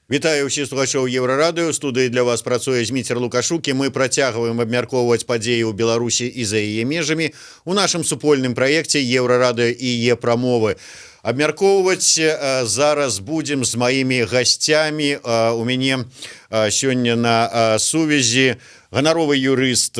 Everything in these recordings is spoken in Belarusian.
Вітаю ўсіх слухачоў Еўрарадыё. Студыі для вас працуе Зміцер Лукашук, і мы працягваем абмяркоўваць падзеі ў Беларусі і за яе межамі у нашым супольным праекце Еўрарадыё і Е-прамовы. Абмяркоўваць зараз будзем з маімі гасцямі. У мяне сёння на сувязі ганаровы юрыст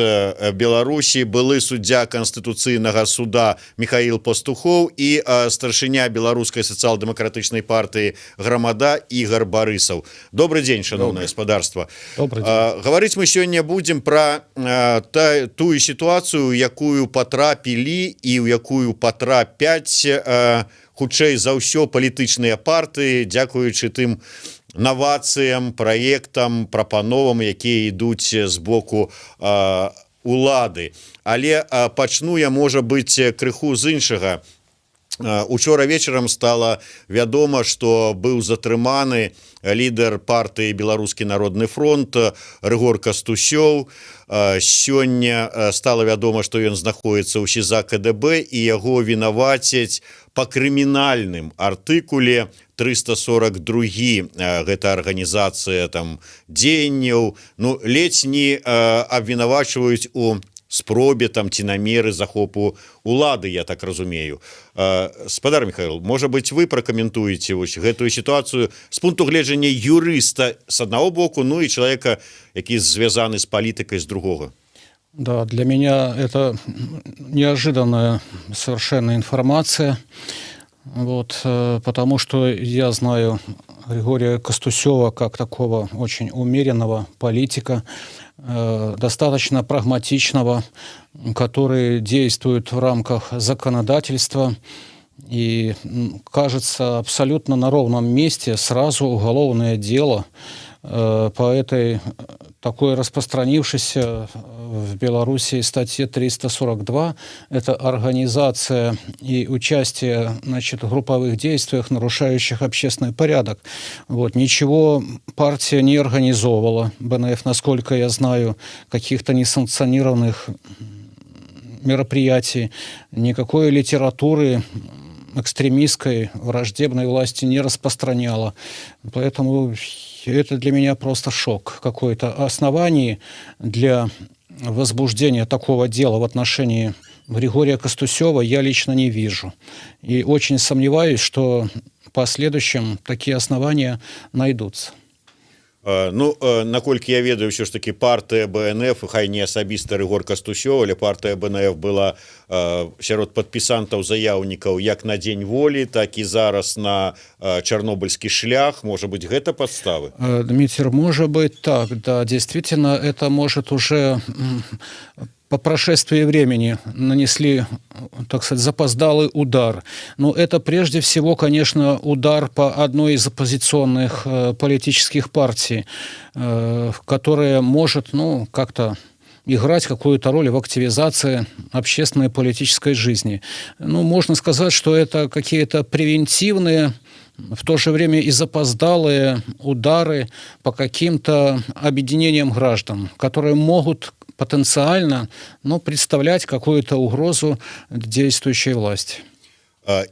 Беларусі, былы суддзя Канстытуцыйнага суда Міхаіл Пастухоў і старшыня Беларускай сацыял-дэмакратычнай партыі «Грамада» Ігар Барысаў. Добры дзень, шаноўнае спадарства. Гаварыць мы сёння будзем пра тую сітуацыю, якую патрапілі і ў якую патрапяць, хутчэй за ўсё, палітычныя партыі, дзякуючы тым навацыям, праектам, прапановам, якія ідуць з боку улады. Але пачну я, можа быць, крыху з іншага. Учора вечарам стала вядома, што быў затрыманы лідар партыі «Беларускі народны фронт» Рыгор Кастусёў. Сёння стала вядома, што ён знаходіцца ў СІЗА КДБ і яго вінавацяць па крымінальным артыкуле 342, гэта арганізацыя там дзеянняў, ну, ледзь не абвінавачваюць у спробе там ці намеры захопу улады, я так разумею. Спадар Міхаіл, можа быць, вы пракаментуеце вось гэтую сітуацыю з пункту гледжання юрыста с аднаго боку, ну і чалавека, які звязаны з палітыкай, з другога? Да, для меня это неожиданная совершенно информация. Вот, потому что я знаю Григория Костусева как такого очень умеренного политика, достаточно прагматичного, который действует в рамках законодательства. И, кажется, абсолютно на ровном месте сразу уголовное дело по этой такой распространившейся в Беларуси статье 342. Это организация и участие, значит, в групповых действиях, нарушающих общественный порядок. Вот. Ничего партия не организовывала, БНФ, насколько я знаю, каких-то несанкционированных мероприятий, никакой литературы экстремистской, враждебной власти не распространяла. Поэтому это для меня просто шок какой-то. Оснований для возбуждения такого дела в отношении Григория Костусева я лично не вижу. И очень сомневаюсь, что в последующем такие основания найдутся. Ну, наколькі я ведаю, ўсё ж таки партыя БНФ, хай не асабіста Рыгор Кастусёў, але партыя БНФ была сярод падпісантаў, заяўнікаў як на Дзень Волі, так і зараз на Чарнобыльскі шлях. Можа быць, гэта падставы? Дмитрий, может быть так, да, действительно, это может уже по прошествии времени нанесли, так сказать, запоздалый удар. Но это прежде всего, конечно, удар по одной из оппозиционных политических партий, которая может, ну, как-то играть какую-то роль в активизации общественной и политической жизни. Ну, можно сказать, что это какие-то превентивные, в то же время и запоздалые удары по каким-то объединениям граждан, которые могут потенциально, ну, представлять какую-то угрозу действующей власти.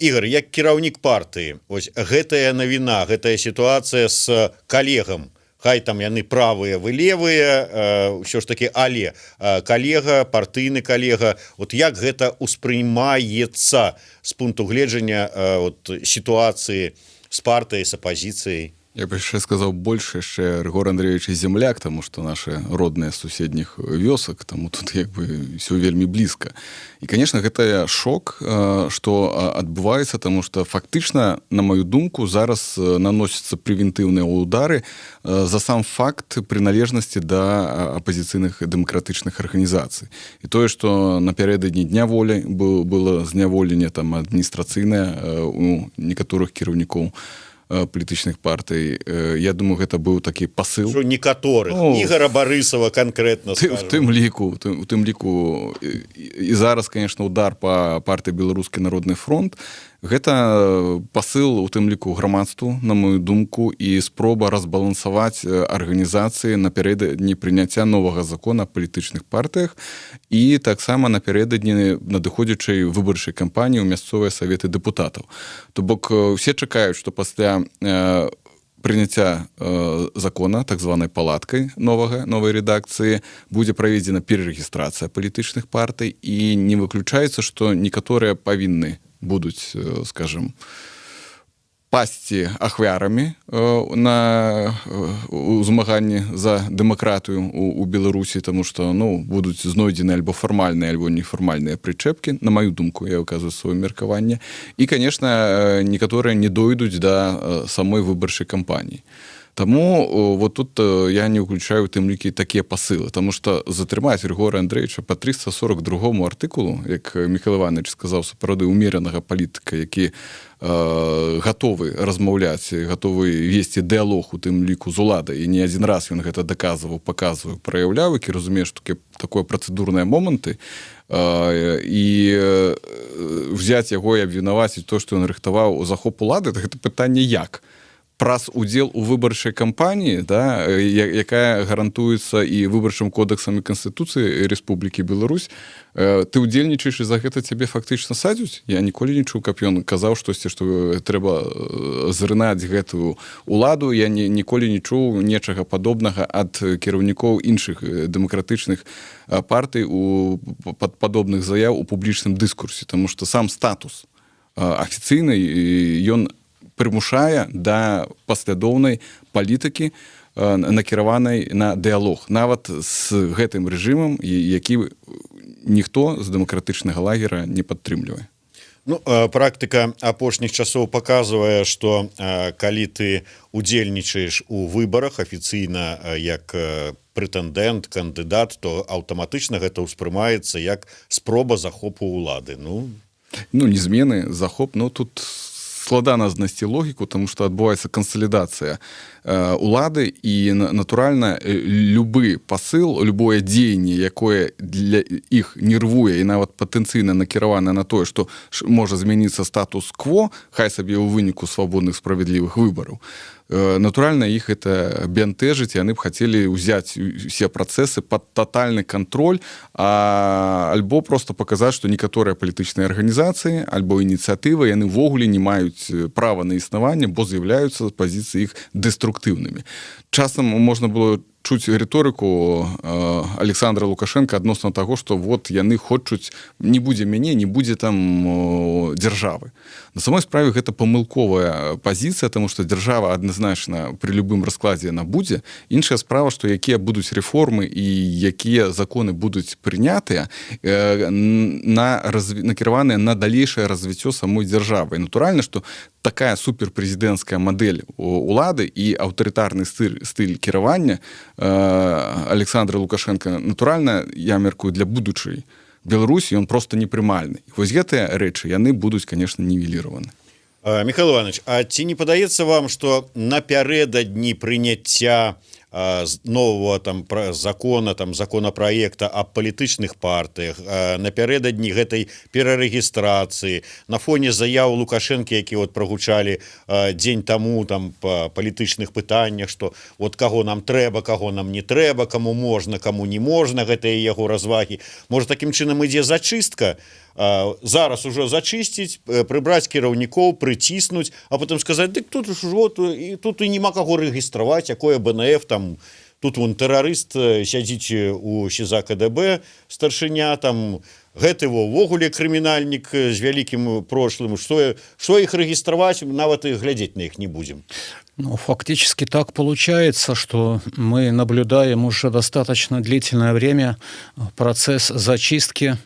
Ігар, як кіраўнік партыі, ось гэтая навіна, гэтая сітуацыя с калегам, хай там яны правыя, вы левыя, ўсё ж таки, але калега, партыйны калега, вот як гэта ўспрымаецца з пункту гледжання вот сітуацыі з партыяй, з апазіцыяй? Я бы яшчэ сказаў больш, яшчэ Рыгор Андреевич земляк, таму што нашы родныя суседніх вёсак, таму тут як бы все вельмі блізка. І, конечно, гэта шок, што адбываецца, таму што фактычна, на маю думку, зараз наносяцца прэвентыўныя удары за сам факт прыналежнасці да апазіцыйных дэмакратычных арганізацый. І тое, што напярэдадні Дня Волі было зняволенне там адміністрацыйнае у некаторых кіраўнікоў. палітычных партый. Я думаю, гэта быў такі посыл. Некаторых, ну, Ігара Барысава конкретно. Ты, в тым ліку у тым ліку і зараз, конечно, удар по партыі «Беларускі народны фронт» — гэта посыл у тым ліку грамадству, на мою думку, і спроба разбалансаваць арганізацыі напярэдадні прыняцця новага закона палітычных партыях і таксама напярэдадні надыходзячай выбарчай кампаніі ў мясцовыя саветы дэпутатаў. То бок усе чакаюць, што пасля прыняцця закона так званай палаткай новай рэдакцыі будзе праведзена перарэгістрацыя палітычных партый, і не выключаецца, што некаторыя павінны будуць, скажем, пасці ахвярамі на у змаганні за дэмакратыю у Беларусі, тому что, ну, будуць знойдзены альбо фармальныя, альбо нефармальныя прычэпкі. На маю думку, я выказваю сваё меркаванне. І, конечно, некаторыя не дойдуць да самой выбарчай кампаніі. Таму вот тут я не ўключаю тым лікі такія пасылы, тому что затрымаць Рыгора Андрэевіча по 342 артыкулу, як Михаил Иванович сказаў, сапраўды умеренага палітыка, які гатовы размаўляць, гатовы весці дыалог у тым ліку з уладай, і не адзін раз ён гэта даказваў, паказваў, праяўляў, які разумее, што такое працэдурныя моманты, і взять яго і абвінаваціць то, што ён рыхтаваў захоп улады, гэта пытанне: як? Праз удзел у выбарчай кампаніі, да, якая гарантуецца і Выбарчым кодэксам, і Канстытуцыі Рэспублікі Беларусь, ты удзельнічаеш, і за гэта цябе фактычна садзяць? Я ніколі не чуў, каб ён казаў штосьці, што трэба зрынаць гэтую уладу. Я ніколі не чуў нечага падобнага ад кіраўнікоў іншых дэмакратычных партый у падобных заяў у публічным дыскурсе, тому что сам статус афіцыйны, ён прымушае да паслядоўнай палітыкі, накіраванай на дыалог нават з гэтым рэжымам, які ніхто з дэмакратычнага лагера не падтрымлівае. Ну, практыка апошніх часоў паказвае, что калі ты удзельнічаеш у выбарах афіцыйна як прэтэндэнт, кандыдат, то аўтаматычна гэта ўспрымаецца як спроба захопу ўлады. Ну. Ну, не змены, захоп, но тут складана знайсці логіку, тому что адбываецца кансалідацыя улады, і, натуральна, любы посыл, любое дзеянне, якое для іх нервуе і нават патэнцыйна накіравана на тое, что можа змяніцца статус-кво, хай сабе ў выніку свабодных, справядлівых выбараў, натуральна, іх это бянтэжыць. Яны б хацелі ўзяць усе працэсы под тотальны кантроль альбо просто паказаць, што некаторыя палітычныя арганізацыі альбо ініцыятывы, яны ўвогуле не маюць права на існаванне, бо з'яўляюцца з пазіцыі іх дэструктыўнымі. Часам можна было чуць рыторыку Александра Лукашенко адносна таго, что вот яны хочуць, не будзе мяне, не будзе там дзяржавы. На самой справе гэта памылковая пазіцыя, тому что дзяржава адназначна при любым раскладзе яна будзе. Іншая справа, что якія будуць рэформы і якія законы будуць прынятыя, накіраваныя на далейшае развіццё самой дзяржавы. Натуральна, что такая суперпрэзідэнцкая мадэль улады і аўтарытарны стыль кіравання Александра Лукашенко, натуральна, я мяркую, для будучай Беларусі ён просто непрымальны. Вось гэтыя рэчы, яны будуць, конечно, нівеліраваны. Михаил Иванович, а ці не падаецца вам, что напярэдадні прыняцця нового там про закона, там законопроекта аб палітычных партыях, напярэдадні гэтай перарэгістрацыі, на фоне заяў Лукашэнкі, які вот прагучалі дзень таму там по палітычных пытаннях, что вот каго нам трэба, каго нам не трэба, кому можна, кому не можна, гэтыя яго развагі, может, таким чынам ідзе зачыстка? Зараз ужо зачысціць, прыбраць кіраўнікоў, прыціснуць, а потом сказать: «Дык тут ж вот і тут і няма каго рэгістраваць, якое БНФ там, тут вон тэрарыст сядзіць у СІЗА КДБ, старшыня там, гэты во увогуле крымінальнік з вялікім прошлым, что іх рэгістраваць, нават і глядзець на іх не будзем». Ну, фактически так получается, что мы наблюдаем уже достаточно длительное время процесс зачистки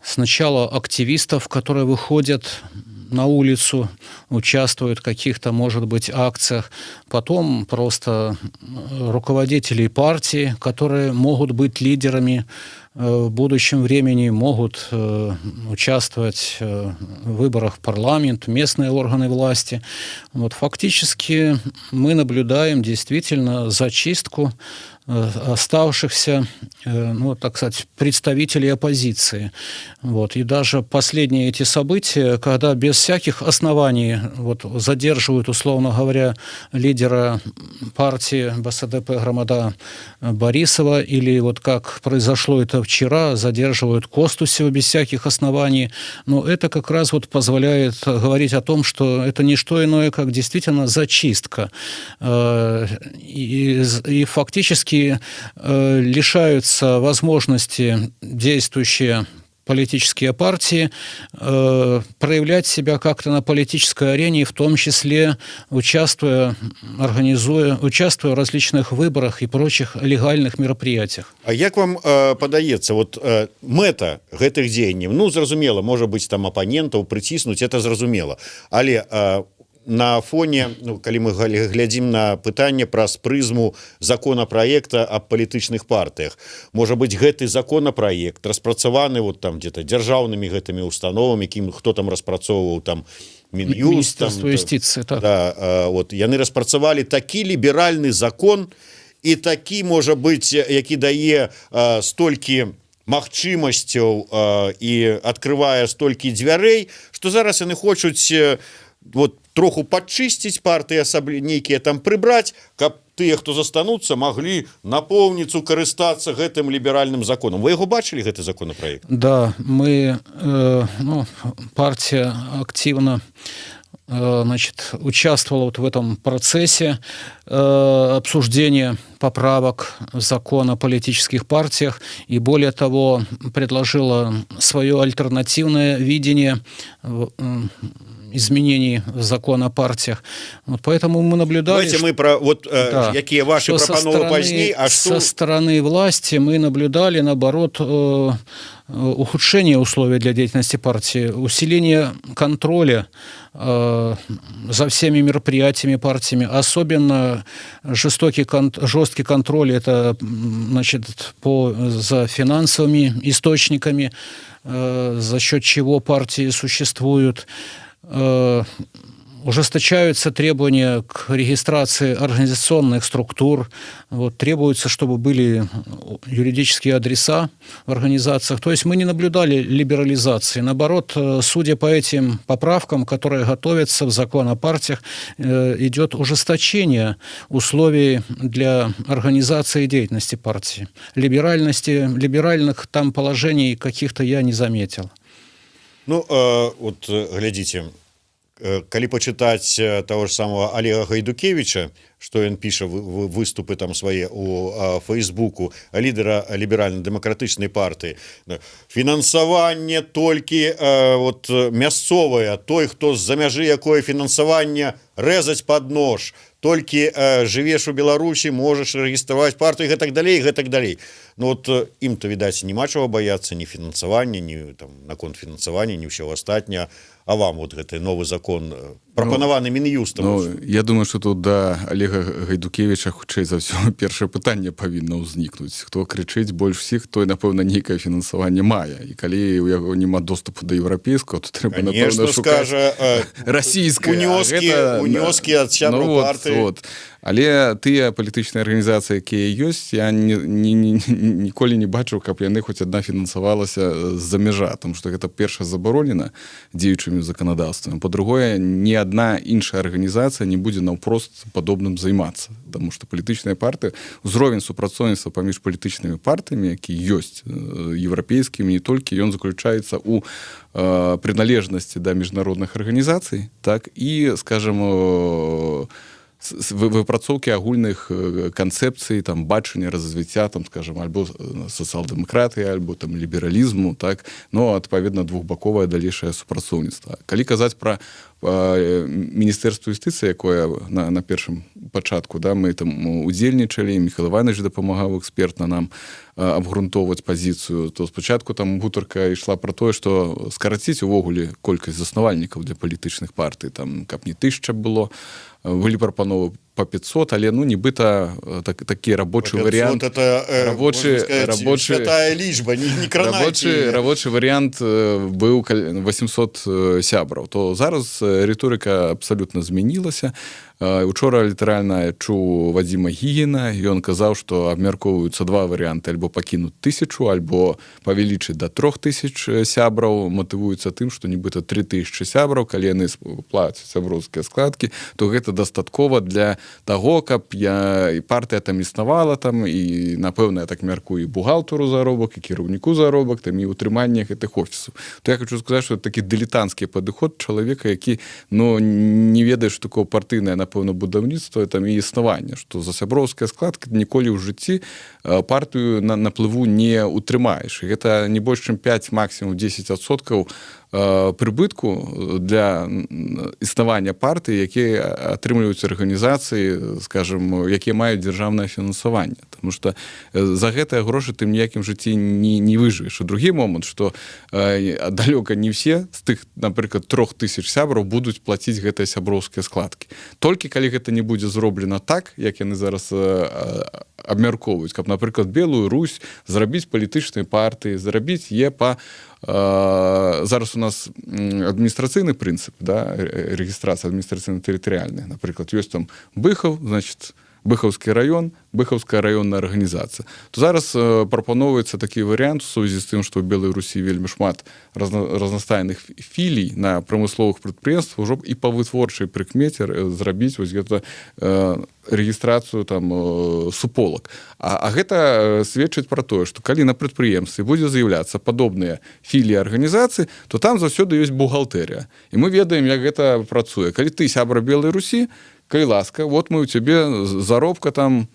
сначала активистов, которые выходят на улицу, участвуют в каких-то, может быть, акциях, потом просто руководителей партии, которые могут быть лидерами. в будущем времени могут участвовать в выборах в парламент, местные органы власти. Вот фактически мы наблюдаем действительно зачистку оставшихся, ну, так сказать, представителей оппозиции. Вот. И даже последние эти события, когда без всяких оснований вот, задерживают, условно говоря, лидера партии БСДП Громада Борисова, или вот как произошло это вчера, задерживают Костусева без всяких оснований, но это как раз вот позволяет говорить о том, что это не что иное, как действительно зачистка. И фактически лишаются возможности действующие политические партии проявлять себя как-то на политической арене, в том числе участвуя, организуя, участвуя в различных выборах и прочих легальных мероприятиях. А як вам падаецца, вот мэта гэтых дзеянняў? Ну, зразумела, можа быць, там апанентаў прыціснуць, это зразумела, але на фоне, ну, калі мы глядзім на пытанне праз прызму законопроекта аб палітычных партыях, можа быць, гэты законопроект распрацаваны вот там где-то дзяржаўнымі гэтымі установамі, кім, хто там распрацоўваў, там Мін'юст там, юстиции, так. Да, вот яны распрацавалі такі ліберальны закон і такі, можа быць, які дае столькі магчымасцяў і открывае столькі дзвярэй, что зараз яны хочуць вот троху падчысціць партыі, асаблі нейкія там прыбраць, каб тыя, хто застануцца, маглі напоўніцу карыстацца гэтым ліберальным законам. Вы яго бачылі, гэты законопроект? Да, мы, ну, партия активно значит, участвовала вот в этом процессе обсуждения поправок в закон о политических партиях и, более того, предложила свое альтернативное видение изменений в закон о партиях. Вот поэтому мы наблюдали. Давайте мы про вот да, якія ваши прапановы пазней, а что со стороны власти мы наблюдали, наоборот, ухудшение условий для деятельности партии, усиление контроля за всеми мероприятиями партиями, особенно жесткий контроль это, значит, за финансовыми источниками, за счет чего партии существуют, ужесточаются требования к регистрации организационных структур, вот, требуется, чтобы были юридические адреса в организациях. То есть мы не наблюдали либерализации. Наоборот, судя по этим поправкам, которые готовятся в закон о партиях, идет ужесточение условий для организации деятельности партии. Либеральности, либеральных там положений каких-то я не заметил. Ну, вот глядзіце, калі пачытаць того ж самого Олега Гайдукевича, что ён піша, выступы там свае у Фейсбуку, лідара ліберальна-дэмакратычнай партыі: фінансаванне толькі вот мясцовае, той, хто з-за мяжы, якое фінансаванне, рэзаць под нож, толькі жывеш у Беларусі, можаш рэгістраваць партыю, гэтак далей, гэтак далей. Ну вот ім-то, відаць, няма чаго баяцца, ні фінансавання, ні там наконт фінансавання, ні ўсё астатняе. А вам вот гэты новы закон, прапанаваны Мін'юстам? Ну, я думаю, что тут да Олега Гайдукевича хутчэй за ўсё першае пытанне павінна ўзнікнуць: хто крычыць больш усіх, той, напэўна, нейкае фінансаванне мае, і калі у яго няма доступу да еўрапейскага, то трэба скажа расійская. Унёскі, унёскі ад ну, вот, партыі. Вот. Але тыя палітычныя арганізацыі, якія ёсць, я ніколі не бачыў, каб яны хоць адна фінансавалася з-за мяжа, там што гэта, перша, забаронена дзеючымі заканадаўствамі, па-другое, ні адна іншая арганізацыя не будзе наўпрост падобным займацца, потому что палітычныя партыі, узровень супрацоўніцтва паміж палітычнымі партыямі, які ёсць, еўрапейскімі, не толькі, ён заключаецца у прыналежнасці да міжнародных арганізацый, так і, скажем, выпрацоўкі агульных канцэпцый, там, бачання развіцця, там, скажем, альбо сацыял-дэмакратыі, альбо там лібералізму, так, но адпаведна двухбаковае далейшае супрацоўніцтва. Калі казаць пра міністэрства юстыцыі, якое на першым пачатку, да, мы там удзельнічалі, Михаил Иванович дапамагаў экспертна нам абгрунтоўваць пазіцыю, то спачатку там гутарка ішла про тое, что скараціць увогуле колькасць заснавальнікаў для палітычных партый, там, каб не 1000 было. Былі прапановы по 500, але, ну, нібыта так, такі рабочы варыянт. Это рабочы рабочы лічба, не рабочы варыянт быў 800 сябраў. То зараз рыторыка абсалютна змянілася. Учора літаральна чуў Вадзіма Гігіна, ён казаў, што абмяркоўваюцца два варыянты: альбо пакінуць 1000, альбо павялічыць да 3000 сябраў. Матывуецца тым, што нібыта 3000 сябраў, калі яны плацяць сяброўскія складкі, то гэта дастаткова для таго, каб я і партыя там існавала там, і, напэўна, я так мяркую, і бухгалтару заробак, і кіраўніку заробак там, і ўтрыманне гэтых офісаў. То я хочу сказаць, что такі дылетанцкі падыход чалавека, які, ну, не ведае, што такое партыйнае, напэўна, будаўніцтва там і існаванне, што за сяброўскія складкі ніколі ў жыцці партыю на плыву не утрымаеш. Гэта не больш чым 5, максимум 10% прыбытку для існавання партыі, якія атрымліваюць арганізацыі, скажем, якія маюць дзяржаўнае фінансаванне, потому что за гэтыя грошы ты ніякім жыцці не выжывеш. Другі момант, что далёка не все з тых, напрыклад, 3000 сябраў будуць плаціць гэтыя сяброўскія складкі. Толькі калі гэта не будзе зроблена так, як яны зараз абмяркоўваюць, каб, напрыклад, Белую Русь зрабіць палітычнай партыі, зрабіць е па зараз у нас адміністрацыйны прынцып, да, рэгістрацыя адміністрацыйна-тэрытарыяльная. Напрыклад, ёсць там Быхаў, значит, Быхаўскі раён, Быхаўская раённая арганізацыя. То зараз прапаноўваецца такі варыянт у сувязі з тым, што ў Белай Русі вельмі шмат разнастайных філій на прамысловых прадпрыемствах, ўжо і па вытворчай прыкмеце зрабіць вось гэта рэгістрацыю там суполак. А гэта сведчыць пра тое, што калі на прадпрыемстве будзе з'яўляцца падобныя філіі арганізацыі, то там заўсёды ёсць бухгалтэрія. І мы ведаем, як гэта працуе. Калі ты сябра Белай Русі, калі ласка, вот мы у цябе заробка там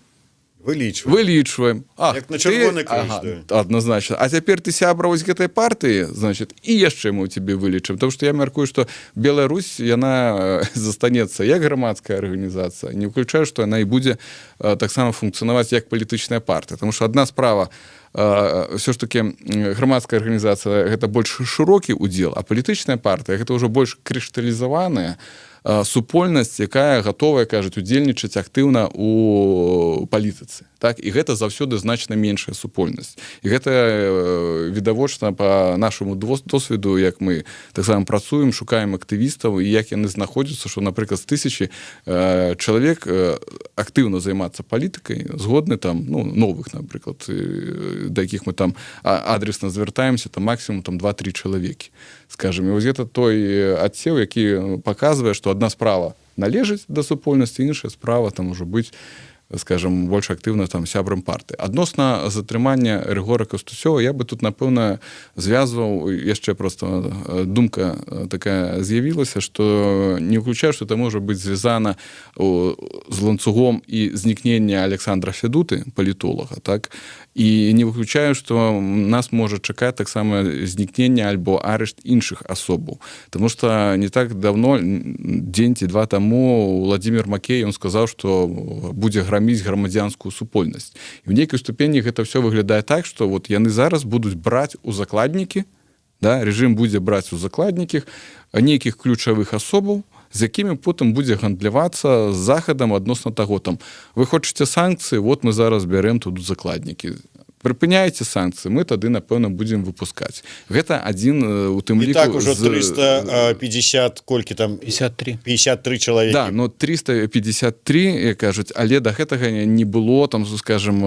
вылічваем. Вылічваем. А як на чырвоны крыж, ага, да. Адназначна. А цяпер ты сябра вось гэтай партыі, значит, і яшчэ мы у цябе вылічым. Потому что я мяркую, что Беларусь, яна застанецца як грамадская арганізацыя, не выключаю, что яна і будзе таксама функцыянаваць як палітычная партыя, потому что одна справа все ж таки грамадская арганізацыя, гэта больш шырокі удзел, а палітычная партыя — гэта ўжо больш крышталізаваная супольнасць, якая гатовая, кажуць, удзельнічаць актыўна у палітыцы. Так, і гэта заўсёды значна меншая супольнасць. І гэта відавочна по нашаму досведу, як мы таксама працуем, шукаем актывістаў і як яны знаходзяцца, што, напрыклад, з 1000 чалавек актыўна займацца палітыкай згодны там, ну, новых, напрыклад, да якіх мы там адресна звяртаемся, там максимум там 2-3 чалавекі, скажем. І вось гэта той адсеў, які паказвае, што одна справа належыць да супольнасці, іншая справа там ужо быць, скажем, больш актыўна там сябрам парты. Адносна затрымання Рыгора Кастусёва, я бы тут, напэўна, звязваў яшчэ, просто думка такая з'явілася, что не выключаю, что это можа быць звязана з ланцугом і знікнення Александра Федуты, палітолага. Так, і не выключаю, что нас можа чакаць таксама знікнення альбо арышт іншых асобаў, потому что не так давно, дзень ці два таму, Владимир Макей, он сказаў, что будзе граміць грамадзянскую супольнасць. І в нейкай ступені гэта все выглядае так, что вот яны зараз будуць браць у закладнікі, да, режим будзе браць у закладнікі нейкіх ключавых асобаў, з якімі потым будзе гандлявацца з Захадам адносна таго, там: вы хочаце санкцыі, вот мы зараз бярэм тут закладнікі, прыпыняеце санкцыі, мы тады, напэўна, будзем выпускаць. Гэта адзін у тым І ліку так ужо 350, колькі там? 53. 53 чалавекі. Да, но 353, як кажуць, але да гэтага не было там, скажем,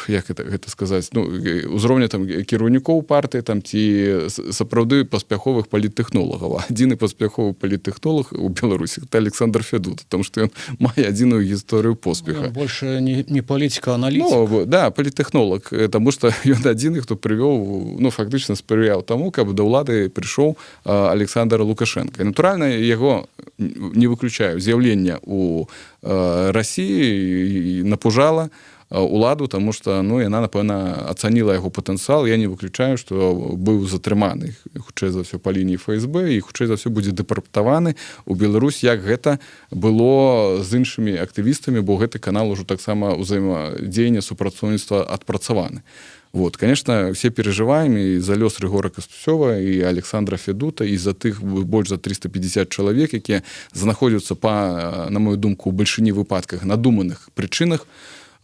як гэта сказаць, ну, узроўня там кіраўнікоў партыі там ці сапраўды паспяховых паліттэхнолагаў. Адзіны паспяховы паліттехнолог у Беларусі — это Александр Федут, потому что ён мае адзіную гісторыю поспеха. Ну, больше не политика, а аналитик. Ну, да, палітэхнолог, таму что ён адзіны, хто прывёў, ну, фактычна спрыяў таму, каб да ўлады прыйшоў Александр Лукашенко. І, натуральна, яго, не выключаю, з'яўлення у России напужала уладу, тому что, ну, яна, напэўна, ацаніла яго патэнцыял. Я не выключаю, что быў затрыманы, хутчэй за ўсё, па лініі ФСБ, і хутчэй за ўсё будзе дэпартаваны у Беларусь, як гэта было з іншымі актывістамі, бо гэты канал ужо таксама ўзаемадзеяння, супрацоўніцтва адпрацаваны. Вот, конечно, все переживаем і за лёс Рыгора Кастусёва, і Александра Федута, і за тых больш за 350 чалавек, якія знаходзяцца па, на мою думку, у бальшыні выпадках надуманых прычынах.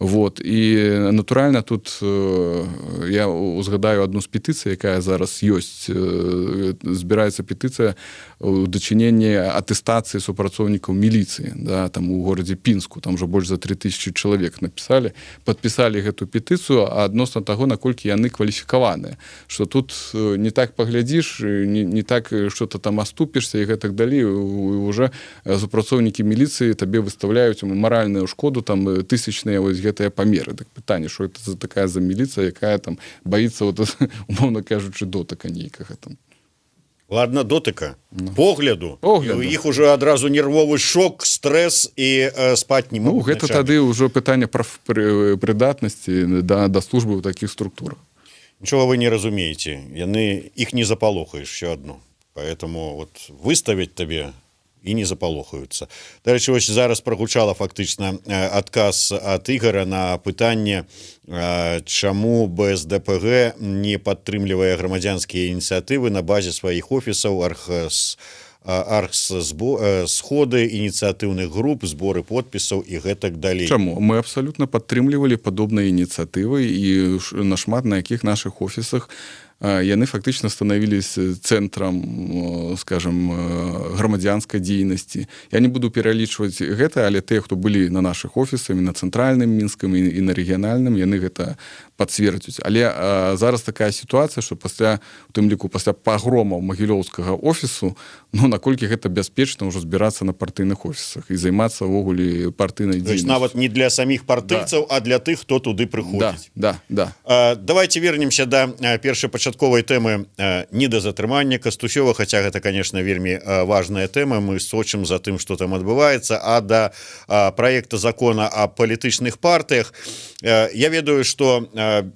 Вот, і натуральна, тут я узгадаю одну з петыцый, якая зараз ёсць, збіраецца петыцыя у дачыненні атэстацыі супрацоўнікаў міліцыі, да, там у горадзе Пінску. Там уже больш за 3000 чалавек написали, подпісалі гэту петыцыю адносна таго, наколькі яны кваліфікаваныя, что тут не так паглядзіш, не так что-то там аступішся і гэтак далей, уже супрацоўнікі міліцыі табе выставляюць маральную шкоду там тысячныя вось гэтыя памеры. Так пытанне, что это за такая за міліцыя, якая там боится вот, умоўна кажучы, дотыка нейкага там. Ладно, дотыка, ну, погляду, погляду. Іх уже адразу нервовы шок, стресс, і спать не Ну, могут гэта ночами. Тады ўжо пытанне пра прыдатнасці да службы ў такіх структурах. Нічога вы не разумееце, яны, іх не запалохаеш все одно, поэтому вот выставить табе і не запалохаюцца. Дарэчы, вось зараз прагучала фактычна адказ ад Ігара на пытанне, чаму БСДПГ не падтрымлівае грамадзянскія ініцыятывы на базе сваіх офісаў, аргс сходы ініцыятыўных груп, зборы подпісаў і гэтак далей. Чаму? Мы абсалютна падтрымлівалі падобныя ініцыятывы, і нашмат на якіх нашых офісах яны фактычна становились цэнтрам, скажем, грамадзянскай дзейнасці. Я не буду пералічваць гэта, але тыя, хто былі на нашых офісах, і на цэнтральным мінскам, і на рэгіянальным, яны гэта пацвердзяць. Але зараз такая сітуацыя, что пасля, у тым ліку пасля пагромаў магілёўскага офісу, ну, наколькі гэта бяспечна ўжо збірацца на партыйных офісах і займацца ўвогуле партыйнай То есть дзейнасцю? Нават не для саміх партыйцаў, а для тых, хто туды прыходзіць. Да. Давайте вернемся до першапачатковай тэмы, не да затрымання Кастусёва, хотя гэта, конечно, вельмі важная тэма, мы сочым за тым, что там адбываецца, а да проекта закона о палітычных партыях. Я ведаю, что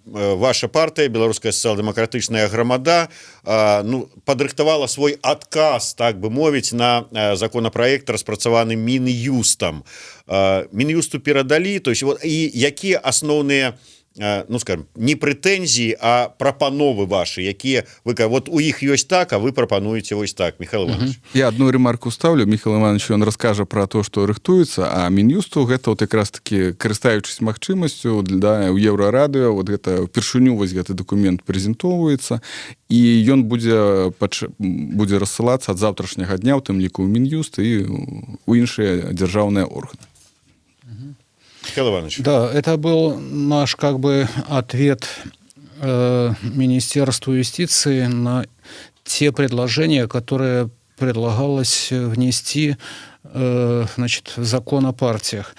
ваша партыя, Беларуская сацыял-дэмакратычная грамада, ну, падрыхтавала свой адказ, так бы мовіць, на законопроект, распрацаваны Мін'юстам. Мін'юсту перадалі, то есть вот, і якія асноўныя, ну, скажем, не прэтэнзіі, а прапановы ваши, якія вы вот у іх ёсць так, а вы прапануеце вось так, Михаил Иванович? Я одну ремарку ставлю Михаил Иванович, он раскажа про то, что рыхтуецца. А Мін'юсту гэта вот якраз таки, карыстаючись магчымасцю, да, у Еўрарадыё вот гэта упершыню вось гэты документ прэзентоўваецца, і ён будзе рассылацца ад заўтрашняга дня, у тым ліку ў Мін'юст і у іншыя дзяржаўныя органы. Михаил Иванович. Да, это был наш как бы ответ Министерству юстиции на те предложения, которые предлагалось внести значит, в закон о партиях.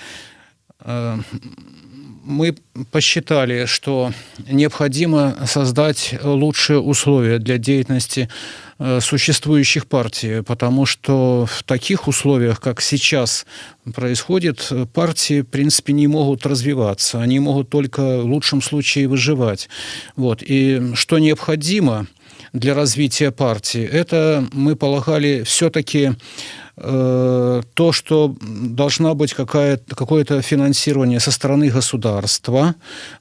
Мы посчитали, что необходимо создать лучшие условия для деятельности существующих партий, потому что в таких условиях, как сейчас происходит, партии, в принципе, не могут развиваться, они могут только в лучшем случае выживать. Вот. И что необходимо для развития партии, это, мы полагали, все-таки то, что должна быть какое-то финансирование со стороны государства,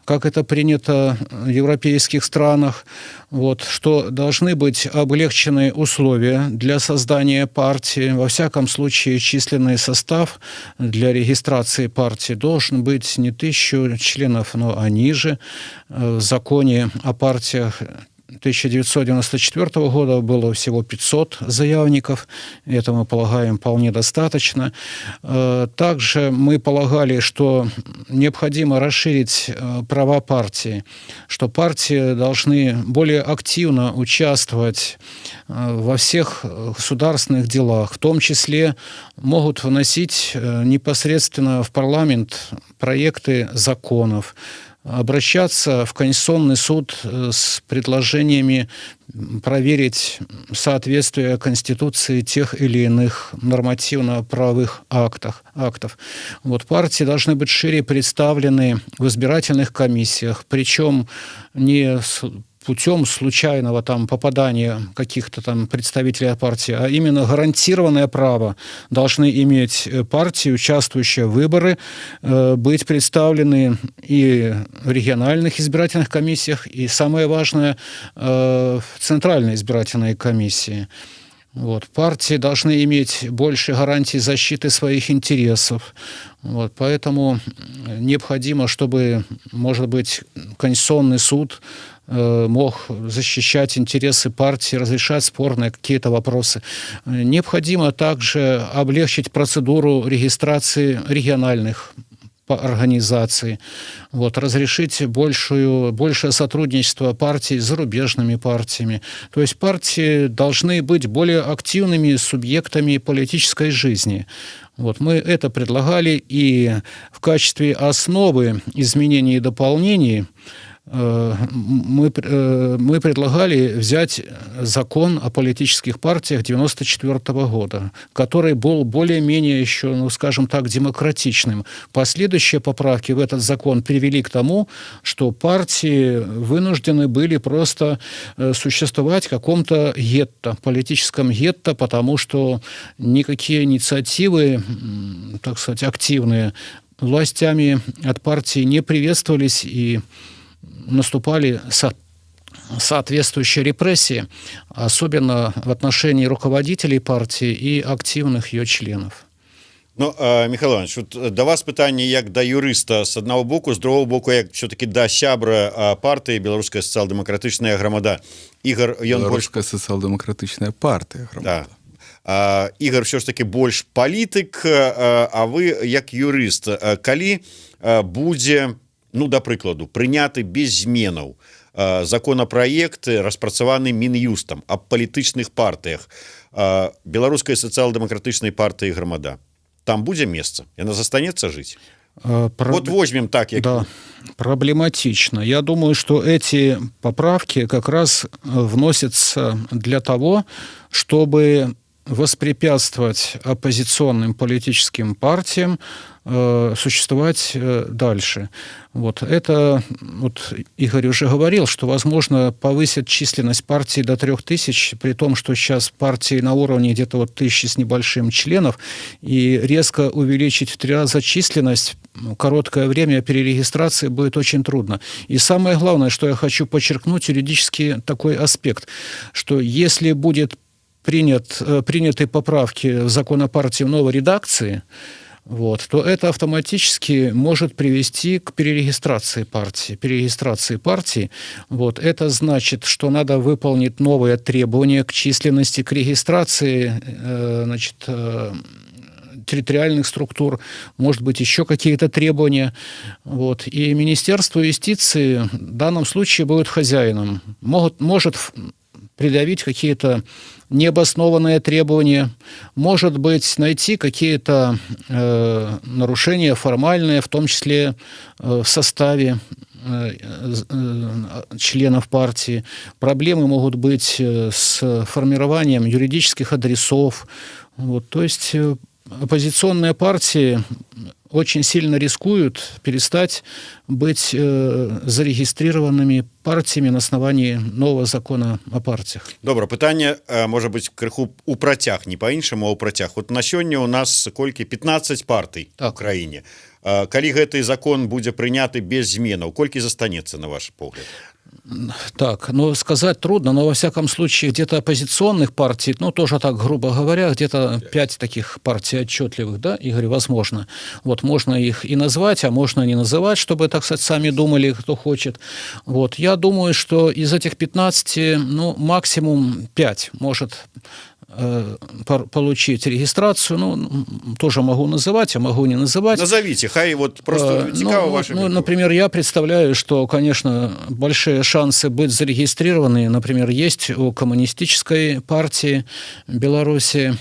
как это принято в европейских странах, вот, что должны быть облегчены условия для создания партии. Во всяком случае, численный состав для регистрации партии должен быть не 1000 членов, но а ниже. В законе о партиях 1994 года было всего 500 заявников. Это, мы полагаем, вполне достаточно. Также мы полагали, что необходимо расширить права партии, что партии должны более активно участвовать во всех государственных делах, в том числе могут вносить непосредственно в парламент проекты законов, обращаться в Конституционный суд с предложениями проверить соответствие Конституции тех или иных нормативно-правовых актов. Вот партии должны быть шире представлены в избирательных комиссиях, причем не путем случайного там попадания каких-то там представителей партии, а именно гарантированное право должны иметь партии, участвующие в выборы, быть представлены и в региональных избирательных комиссиях, и, самое важное, в Центральной избирательной комиссии. Вот. Партии должны иметь больше гарантий защиты своих интересов. Вот. Поэтому необходимо, чтобы, может быть, Конституционный суд мог защищать интересы партии, разрешать спорные какие-то вопросы. Необходимо также облегчить процедуру регистрации региональных организаций, вот, разрешить большее сотрудничество партий с зарубежными партиями. То есть партии должны быть более активными субъектами политической жизни. Вот, мы это предлагали, и в качестве основы изменений и дополнений мы предлагали взять закон о политических партиях 94 года, который был более-менее еще, ну, скажем так, демократичным. Последующие поправки в этот закон привели к тому, что партии вынуждены были просто существовать в каком-то гетто, политическом гетто, потому что никакие инициативы, так сказать, активные властями от партии не приветствовались, и наступали соответствующие репрессии, особенно в отношении руководителей партии и активных ее членов. Ну, Михаил Иванович, вот да вас пытанне як да юрыста с аднаго боку, з другого боку як все-таки да сябра партыі Беларуская сацыял-дэмакратычная Грамада. Ігар, ён больш сацыял-дэмакратычная партыя. Да. Ігар все ж таки больш палітык, а вы як юрыст, калі будзе, ну, да прыкладу, прыняты без зменаў законапраект, распрацаваны Мін'юстам, аб палітычных партыях, Беларускай сацыял-дэмакратычнай партыі Грамада там будзе месца, яна застанецца жыць? Вот возьмем так, як... Да, проблематично. Я думаю, что эти поправки как раз вносятся для того, чтобы воспрепятствовать оппозиционным политическим партиям существовать дальше. Вот это, вот Игорь уже говорил, что, возможно, повысят численность партии до 3000, при том, что сейчас партии на уровне где-то вот тысячи с небольшим членов, и резко увеличить в три раза численность, ну, короткое время перерегистрации будет очень трудно. И самое главное, что я хочу подчеркнуть, юридический такой аспект, что если будет приняты поправки в закон о партии в новой редакции, вот, то это автоматически может привести к перерегистрации партии. Перерегистрации партии. Вот, это значит, что надо выполнить новые требования к численности, к регистрации значит, территориальных структур, может быть, еще какие-то требования. Вот. И Министерство юстиции в данном случае будет хозяином. Может предъявить какие-то необоснованные требования, может быть, найти какие-то нарушения формальные, в том числе в составе членов партии. Проблемы могут быть с формированием юридических адресов. Вот, то есть оппозиционные партии очень сильно рискуют перестать быть зарегистрированными партиями на основании нового закона о партиях. Добра, пытанне, можа быть, крыху у працяг, не по-іншаму, а у працяг. Вот на сёння у нас колькі, 15 партый так у краіне. Калі гэты закон будзе прыняты без зменаў, колькі застанецца, на ваш погляд? Так, ну, сказать трудно, но во всяком случае где-то оппозиционных партий, ну, тоже так, грубо говоря, где-то пять таких партий отчетливых, да, Игорь, возможно. Вот, можно их и назвать, а можно не называть, чтобы, так сказать, сами думали, кто хочет. Вот, я думаю, что из этих 15, ну, максимум 5 может получить регистрацию, ну, тоже могу называть, а могу не называть. Назовите, хай вот просто цікава, ну, ваша. Ну, например, я представляю, что, конечно, большие шансы быть зарегистрированы, например, есть у Коммунистической партии Беларуси,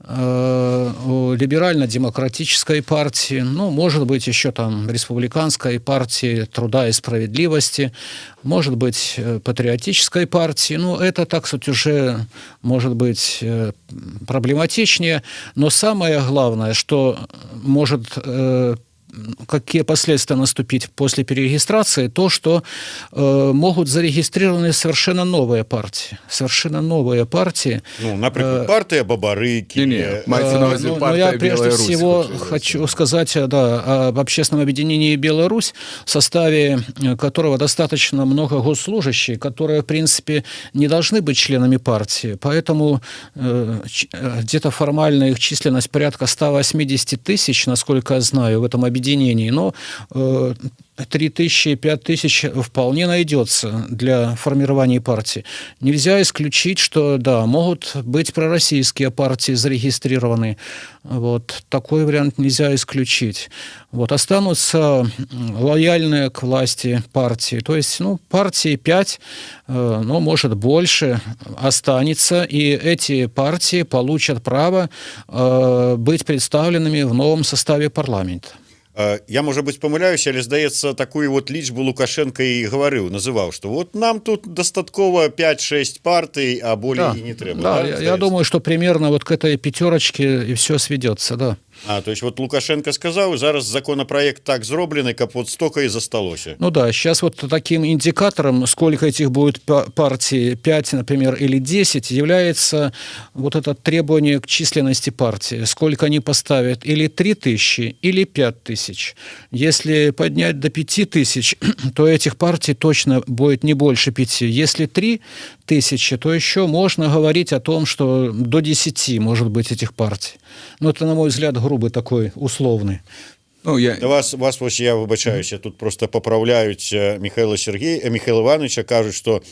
у Либерально-демократической партии, ну, может быть, еще там Республиканской партии труда и справедливости, может быть, Патриотической партии. Ну, это, так сказать, уже может быть проблематичнее. Но самое главное, что может какие последствия наступить после перерегистрации, то, что могут зарегистрированы совершенно новые партии. Совершенно новые партии. Ну, например, партия Бабарыки. Не, не, ну, но я прежде Белая всего Русь, хочу сказать, да, об общественном объединении «Беларусь», в составе которого достаточно много госслужащих, которые, в принципе, не должны быть членами партии. Поэтому где-то формально их численность порядка 180 тысяч, насколько я знаю, в этом объединении. Но 3 тысячи, 5 тысяч вполне найдется для формирования партии. Нельзя исключить, что, да, могут быть пророссийские партии зарегистрированы. Вот. Такой вариант нельзя исключить. Вот. Останутся лояльные к власти партии. То есть, ну, партии 5, ну, может, больше останется, и эти партии получат право быть представленными в новом составе парламента. Я, можа быть, памыляюся, але, здаецца, такую вот лічбу Лукашэнка і гаварыў, называў, что вот нам тут дастаткова 5-6 партый, а болей да, і не трэба. Да, я думаю, что примерно вот к этой пятерочке и все сведется, да. А то есть вот Лукашэнка сказаў, зараз законопроект так зроблены, каб вот столько і засталося. Ну да, сейчас вот таким индикатором, сколько этих будет партий, 5, например, или 10, является вот это требование к численности партии. Сколько они поставят, или 3 тысячи, или 5 тысяч. Если поднять до 5 тысяч, то этих партий точно будет не больше 5. Если 3 тысячи, то еще можно говорить о том, что до 10 может быть этих партий. Но это, на мой взгляд, грубый такой, условный. Ну, я Вас вось, я выбачаюся, тут просто папраўляюць Михаила Сергей Михаила Ивановича, кажуць, что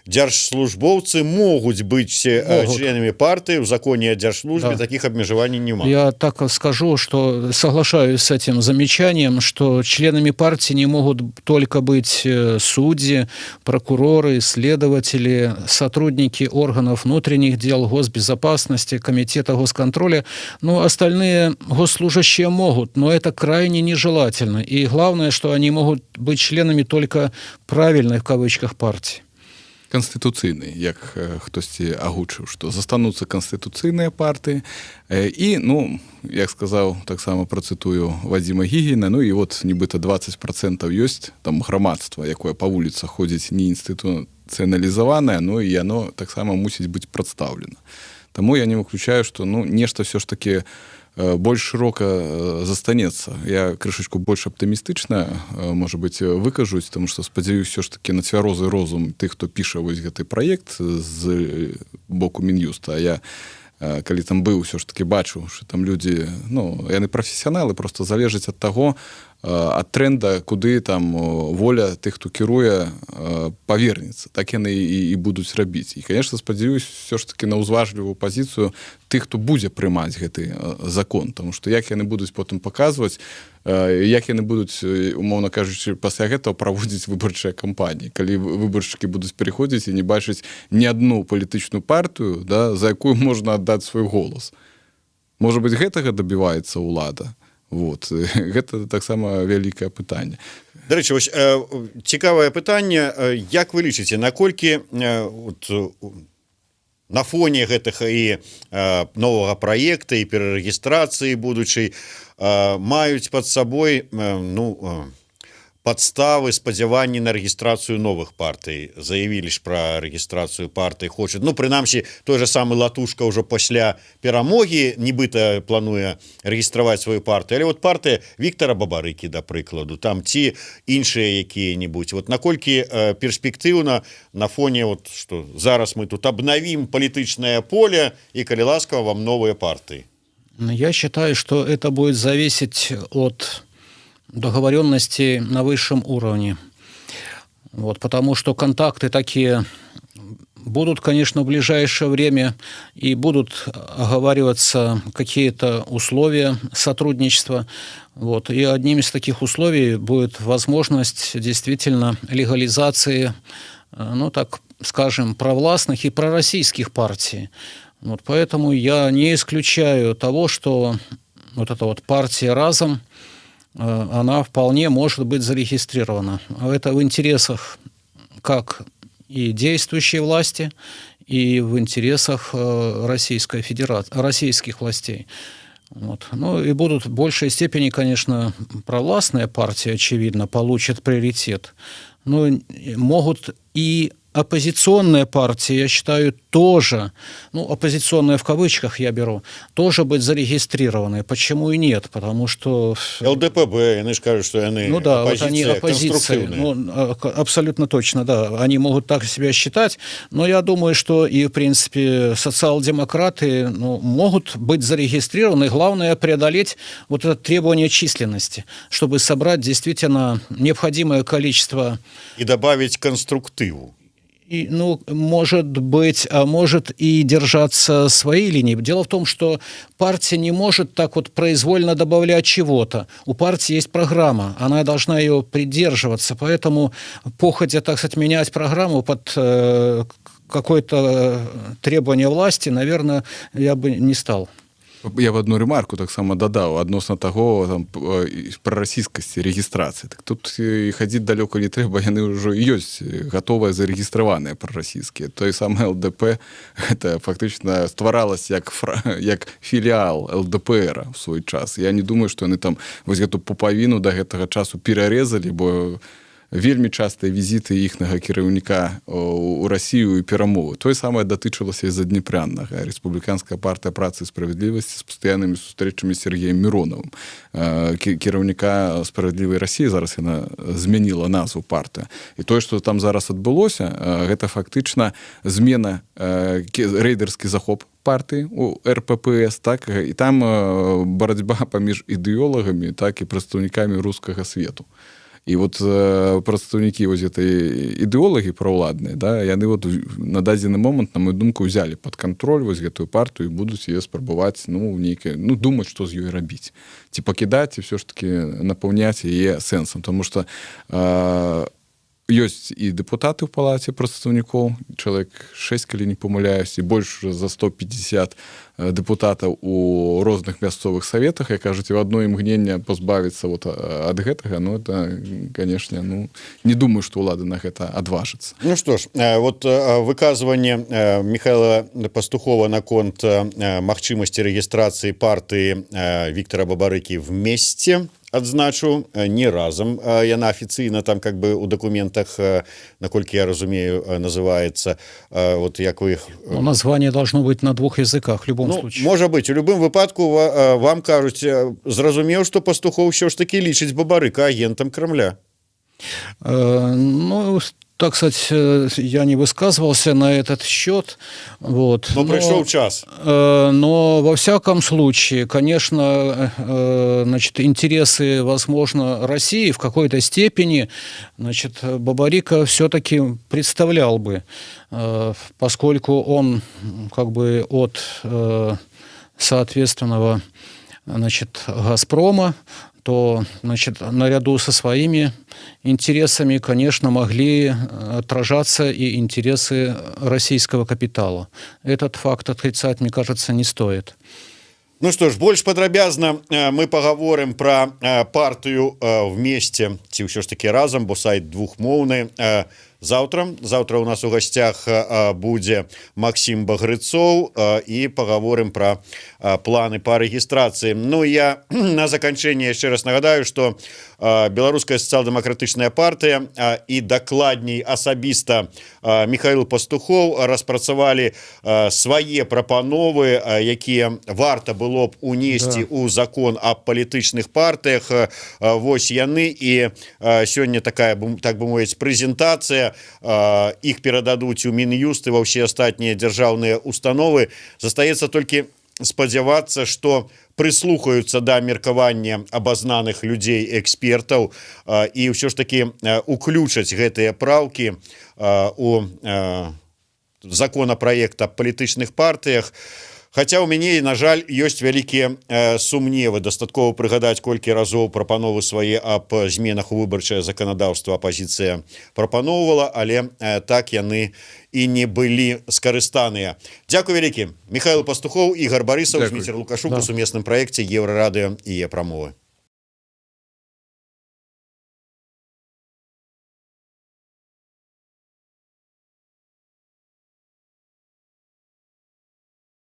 дзяржслужбоўцы могуць быць Могут. членамі партыі, у законе о дзяржслужбе таких абмежаванняў няма. Я так скажу, что соглашаюсь с этим замечанием, что членами партии не могут только быть судьи, прокуроры, следователи, сотрудники органов внутренних дел, госбезопасности, комитета госконтроля. Но остальные госслужащие могут, но это крайне нежелательно. И главное, что они могут быть членами только правильной, в кавычках, партии. Канстытуцыйны, як хтосьці агучыў, што застануцца канстытуцыйныя партыі. І, ну, як сказаў, таксама працытую Вадзіма Гігіна, ну і вот нібыта 20% ёсць там грамадства, якое па вуліцах ходзіць, не інстытуцыяналізаванае, ну і яно таксама мусіць быць прадстаўлена. Таму я не выключаю, што, ну, нешта все ж таки больш шырока застанецца. Я крышачку больш аптымістычна, можа быть, выкажусь, тому что спадзяюсь все ж таки на цвярозы розум тых, хто піша вось гэты праект з боку Мін'юста. А я, калі там быў, ўсё ж таки бачу, что там людзі, ну, яны прафесіяналы, просто залежыць ад таго, ад тренда, куды там воля тых, хто кіруе, павернецца, так яны і будуць рабіць. І, конечно, спадзяюсь все ж таки на ўзважлівую пазіцыю тых, хто будзе прымаць гэты закон, тому что як яны будуць потым паказваць, як яны будуць, умоўна кажучы, пасля гэтага праводзіць выбарчыя кампаніі, калі выбаршчыкі будуць пераходзіць і не бачыць ні адну палітычную партыю, да, за якую можна аддаць свой голас? Можа быть, гэтага дабіваецца ўлада. Вот гэта таксама вялікае пытанне. Дарэчы, вось цікавае пытанне: як вы лічыце, наколькі вот, на фоне гэтых і новага праекта, і перарэгістрацыі будучай маюць под сабой ну, падставы спадзяванні на рэгістрацыю новых партый? Заявілі ж пра рэгістрацыю партый, хочет, ну, прынамсі, той же самы Латушка ўжо пасля перамогі нібыта плануе рэгістраваць сваю партыю, але вот партыя Віктора Бабарыкі, да прыкладу, там ці іншыя якія-нибудь, вот наколькі перспектыўна на фоне вот, что зараз мы тут абнавім палітычнае поле і, калі ласка, вам новыя партыі? Я считаю, что это будет зависеть от договоренности на высшем уровне. Вот, потому что контакты такие будут, конечно, в ближайшее время, и будут оговариваться какие-то условия сотрудничества. Вот, и одним из таких условий будет возможность действительно легализации, ну, так скажем, провластных и пророссийских партий. Вот, поэтому я не исключаю того, что вот эта вот партия «Разам», она вполне может быть зарегистрирована. Это в интересах как и действующей власти, и в интересах Российской Федерации, российских властей. Вот. Ну и будут в большей степени, конечно, провластные партии, очевидно, получат приоритет. Но могут и оппозиционные партии, я считаю, тоже, ну, оппозиционные в кавычках я беру, тоже быть зарегистрированы. Почему и нет? Потому что ЛДПБ, яны ж кажуць, что яны Ну да, вот они оппозиция. Ну, ну, абсолютно точно, да. Они могут так себя считать, но я думаю, что и, в принципе, социал-демократы, ну, могут быть зарегистрированы. Главное — преодолеть вот это требование численности, чтобы собрать действительно необходимое количество. И добавить конструктиву. И, ну, может быть, а может и держаться своей линии. Дело в том, что партия не может так вот произвольно добавлять чего-то. У партии есть программа, она должна ее придерживаться. Поэтому походя, так сказать, менять программу под какое-то требование власти, наверное, я бы не стал. Я б одну ремарку таксама дадаў адносна таго, там, прарасійскасці рэгістрацыі. Так тут і хадзіць далёка не трэба, яны ўжо ёсць гатовыя, зарэгістраваныя прарасійскія. Той самы ЛДП, гэта фактычна стваралась як філіал ЛДПР в свой час. Я не думаю, што яны там вось гэту пупавіну да гэтага часу перарэзалі, бо вельмі частыя візіты іхнага кіраўніка у Расію і перамовы. Тое самае датычылася і заднепраннага Рэспубліканская партыя працы і справядлівасці з пастаяннымі сустрэчамі Сергеем Мироновым, кіраўніка «Справядлівай Расіі», зараз яна змяніла назву, партыя. І тое, што там зараз адбылося, гэта фактычна змена, рэйдерскі захоп партыі у РППС, так, і там барацьба паміж ідэолагамі, так, і прадстаўнікамі рускага свету. І вот прадстаўнікі вось гэтай ідэолагі праўладныя, да, яны вот на дадзены момант, на мою думку, взяли под контроль вось гэтую партыю і будуць яе спрабаваць, ну, нейкае, ну, думаць, што з ёй рабіць, ці пакідаць, і все ж таки напаўняць яе сэнсам, тому что ёсць і дэпутаты ў палаце прадстаўнікоў, чалавек 6, калі не памыляюсь, і больш за 150 дэпутатаў у розных мясцовых саветах. Як кажуць, в одно імгненне пазбавіцца вот ад гэтага, ну, это, конечно, ну, не думаю, что ўлады на гэта адважыцца. Ну что ж, вот выказванне Михаила Пастухова наконт магчымасці рэгістрацыі партыі Виктора Бабарыкі «Вместе», адзначу, не «Разам», яна афіцыйна там как бы у дакументах, наколькі я разумею, называется. Вот як вы их Ну, название должно быть на двух языках в любом Ну, случае. Можа быть. У любым выпадку вам кажуць, зразумеў, что Пастухоў ўсё ж таки лічыць Бабарыка агентам Крамля. Ну, так сказать, я не высказывался на этот счет. Вот. Но прыйшоў час. Но во всяком случае, конечно, значит, интересы, возможно, России в какой-то степени, значит, Бабарика все-таки представлял бы, поскольку он как бы от соответственного, значит, «Газпрома», то, значит, наряду со своими интересами, конечно, могли отражаться и интересы российского капитала. Этот факт отрицать, мне кажется, не стоит. Ну что ж, больш падрабязна мы пагаворым про партыю «Вместе» ці ўсё ж таки «Разам», бо сайт двухмоўны, завтра. Завтра у нас у гасцях будзе Максим Багрыцоў, і пагаворым про планы по рэгістрацыі. Ну, я на заканчэнне яшчэ раз нагадаю, что Беларуская сацыял-дэмакратычная партыя і дакладней асабіста Михаил Пастухоў распрацавалі свае прапановы, якія варта было б унесці у закон аб палітычных партыях. Вось яны, і сёння такая, так бы мовіць, прэзентацыя, іх перададуць у Мін'юст і ва ўсе астатнія дзяржаўныя установы. Застаецца толькі спадзявацца, что прыслухаюцца да меркавання абазнаных людзей, экспертаў, і ўсё ж таки уключаць гэтыя праўкі у законапраект аб палітычных партыях. Хаця у мяне, на жаль, ёсць вялікія сумневы. Дастаткова прыгадаць, колькі разоў прапановы свае аб зменах у выбарчае заканадаўства апазіцыя прапаноўвала, але так яны і не былі скарыстаныя. Дзякуй вялікі. Михаил Пастухоў, Ігор Барысаў, Зміцер Лукашук у сумесным праекце Еўрарадыё і Прамовы.